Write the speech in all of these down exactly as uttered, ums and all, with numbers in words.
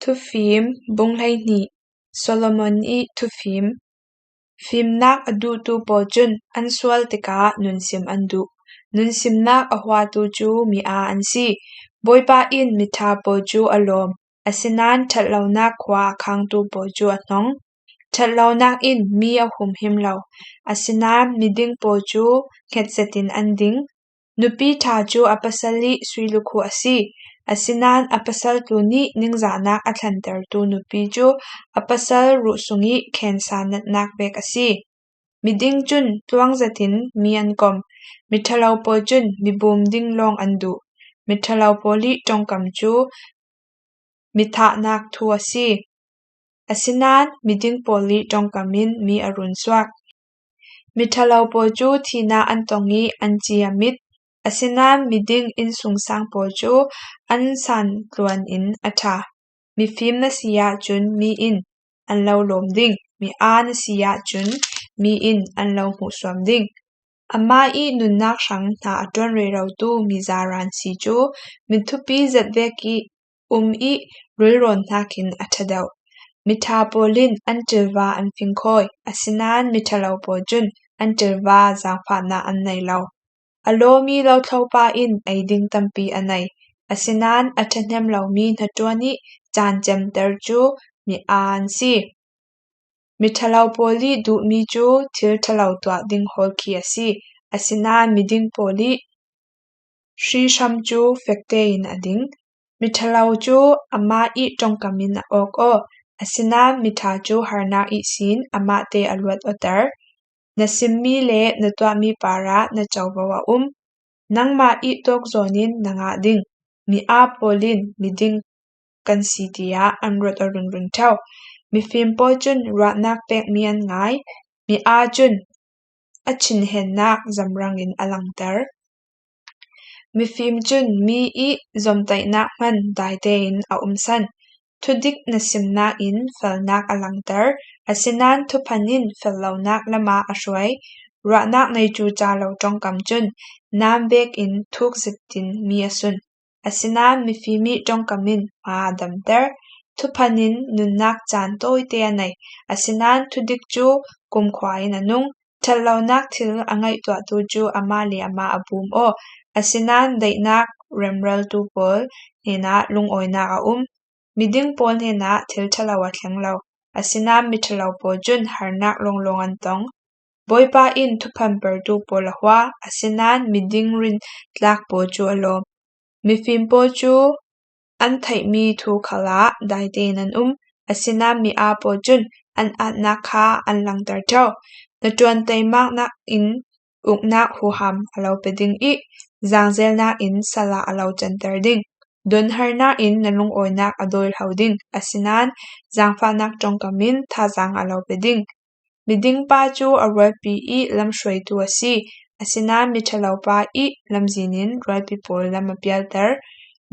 Thufim bung hleihnih. Solomon ih thufim. Fimnak a duhtu pawl cun an sual tikah nunsim an duh. Nunsimnak a huatu cu mi aa an si. Bawipa in miṭha pawl cu a lawm, asinain ṭhatlonak khua a khangtu pawl cu a hnong. Ṭhatlonak in mi a humhim lo, asinain miding pawl cu hnget zetin an ding. Nupi ṭha cu a pasal ih sui lukhu a si, asinain a pasal tlu nih ningzahnak a thlantertu nupi cu a pasal ruh sungih khensa natnak vek a si. Miding cun tluang zetin mi an kom, miṭhalo pawl cun mibum ding lawng an duh. Miṭhalo pawl ih ṭongkam cu mithahnak thu a si, asinain miding pawl ih ṭongkam in mi a run suak. Miṭhalo pawl cu thihnak an tong ih an ci a mit, asinain miding innsungsang pawl cu an santluan in a ṭha. Mifim na si ahcun mi in an lo lawm ding, mi aa na si ahcun mi in an lo hmuhsuam ding. Amah ih nunnak hrang hna a ṭuan rerotu mizaran si cu mithupi zet vek ih um ih rilrawn hnakin a ṭha deuh. Miṭha pawl in an ṭilva an fingkhawi, asinain miṭhalo pawl cun an ṭilva zaangfahnak an nei lo. A lawmi lothlopa in eiding tampi a nei, asinain a ṭhahnem lomi hnaṭuan ih caan cemter cu mi aa an si. Miṭhalo pawl ih duhmi cu thil ṭhalo tuah ding hawlkhi a si, asinain miding pawl ih hrihram cu fek tein a ding. Miṭhalo cu amah ih ṭongkam in a awk aw, asinain miṭha cu harnak ihsin amahte a luatawter. Na simmi le na tuahmi parah na covo a um. Nangmah ih tawk zawn in na ngah ding. Mi aa pawl in miding kan si tiah an ruat aw runrun ṭheo. Mifim pawl cun ruahnak pekmi an ngai. Mi aa cun a chinhennak zamrang in a langter. Mifim cun mi ih zomtaihnak hman daite in a umsan. Thudik na simnak in felnak a langter, asinain thuphan in fellonak lamah a hruai. Ruahnak nei cu ca lo ṭongkam cun nam vekin thuk zetin mi a sun. Asinain mifim ih ṭongkam in hma a damter. Thuphan in nunnak caan tawite a nei, asinain thudik cu kumkhua in a nung. Ṭhatlonak thil a ngaihtuahtu cu amah le amah a bum aw, asinain daihnak remraltu pawl hnenah lungawinak a um. Miding pawl hnenah thil ṭhalo a thleng lo, asinain miṭhalo pawl cun harnak lawnglawng an tong. Bawipa in thuphan pertu pawl a hua, asinain miding rintlak pawl cu a lawm. Mifim pawl cu an theihmi thu khalah daite in an um, asinain mi aa pawl cun an aatnak kha an langter ṭheo. Na ṭuan teimaknak in uknak huham a lo pe ding ih zaangzelnak in sala a lo canter ding. Donharnak in na lungawinak a dawihlo ding, asinain zaangfahnak ṭongkam in thazaang a lo pe ding. Miding pa cu a rualpi ih lamhruaitu a si, asinain miṭhalo pa ih lamzin in rualpi pawl lam a pialter.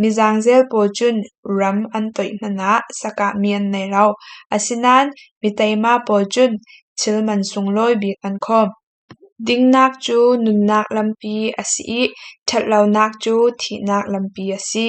Mizaangzel pawl cun ram an toih hmanah sakahmi an nei lo, asinain miteima pawl cun thil man sunglawi bik an khawm. Dingnak cu nunnak lampi a si ih ṭhatlonak cu thihnak lampi a si.